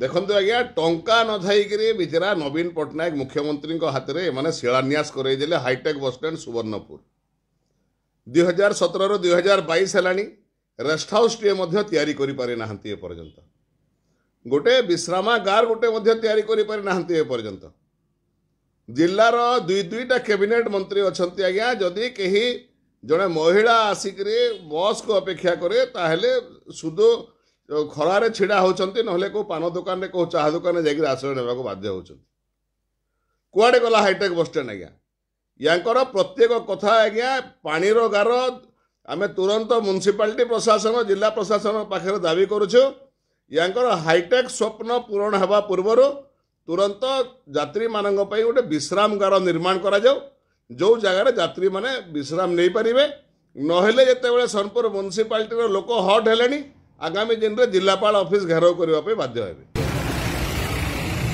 ଦେଖନ୍ତୁ ଆଜ୍ଞା, ଟଙ୍କା ନଥାଇକିରି ବିଚରା ନବୀନ ପଟ୍ଟନାୟକ ମୁଖ୍ୟମନ୍ତ୍ରୀଙ୍କ ହାତରେ ଏମାନେ ଶିଳାନ୍ୟାସ କରେଇଦେଲେ ହାଇଟେକ୍ ବସଷ୍ଟାଣ୍ଡ ସୁବର୍ଣ୍ଣପୁର। 2017ରୁ 2022 ହେଲାଣି, ରେଷ୍ଟ ହାଉସ୍ଟିଏ ମଧ୍ୟ ତିଆରି କରିପାରିନାହାନ୍ତି ଏପର୍ଯ୍ୟନ୍ତ। ଗୋଟେ ବିଶ୍ରାମାଗାର ଗୋଟେ ମଧ୍ୟ ତିଆରି କରିପାରିନାହାନ୍ତି ଏପର୍ଯ୍ୟନ୍ତ। ଜିଲ୍ଲାର ଦୁଇ ଦୁଇଟା କ୍ୟାବିନେଟ୍ ମନ୍ତ୍ରୀ ଅଛନ୍ତି ଆଜ୍ଞା। ଯଦି କେହି ଜଣେ ମହିଳା ଆସିକରି ବସ୍କୁ ଅପେକ୍ଷା କରେ, ତାହେଲେ ସୁଧୁ ଖରାରେ ଛିଡ଼ା ହେଉଛନ୍ତି, ନହେଲେ କେଉଁ ପାନ ଦୋକାନରେ, କେଉଁ ଚାହା ଦୋକାନରେ ଯାଇକରି ଆଶ୍ରୟ ନେବାକୁ ବାଧ୍ୟ ହେଉଛନ୍ତି। କୁଆଡ଼େ ଗଲା ହାଇଟେକ୍ ବସଷ୍ଟାଣ୍ଡ ଆଜ୍ଞା? ୟାଙ୍କର ପ୍ରତ୍ୟେକ କଥା ଆଜ୍ଞା ପାଣିର ଗାର। ଆମେ ତୁରନ୍ତ ମ୍ୟୁନିସିପାଲିଟି ପ୍ରଶାସନ, ଜିଲ୍ଲା ପ୍ରଶାସନ ପାଖରେ ଦାବି କରୁଛୁ, ୟାଙ୍କର ହାଇଟେକ୍ ସ୍ୱପ୍ନ ପୂରଣ ହେବା ପୂର୍ବରୁ ତୁରନ୍ତ ଯାତ୍ରୀମାନଙ୍କ ପାଇଁ ଗୋଟେ ବିଶ୍ରାମଗାର ନିର୍ମାଣ କରାଯାଉ, ଯେଉଁ ଜାଗାରେ ଯାତ୍ରୀମାନେ ବିଶ୍ରାମ ନେଇପାରିବେ। ନହେଲେ ଯେତେବେଳେ ସୋନପୁର ମ୍ୟୁନିସିପାଲିଟିର ଲୋକ ହଟ୍ ହେଲେଣି, ଆଗାମୀ ଦିନରେ ଜିଲ୍ଲାପାଳ ଅଫିସ ଘେରାଉ କରିବା ପାଇଁ ବାଧ୍ୟ ହେବେ।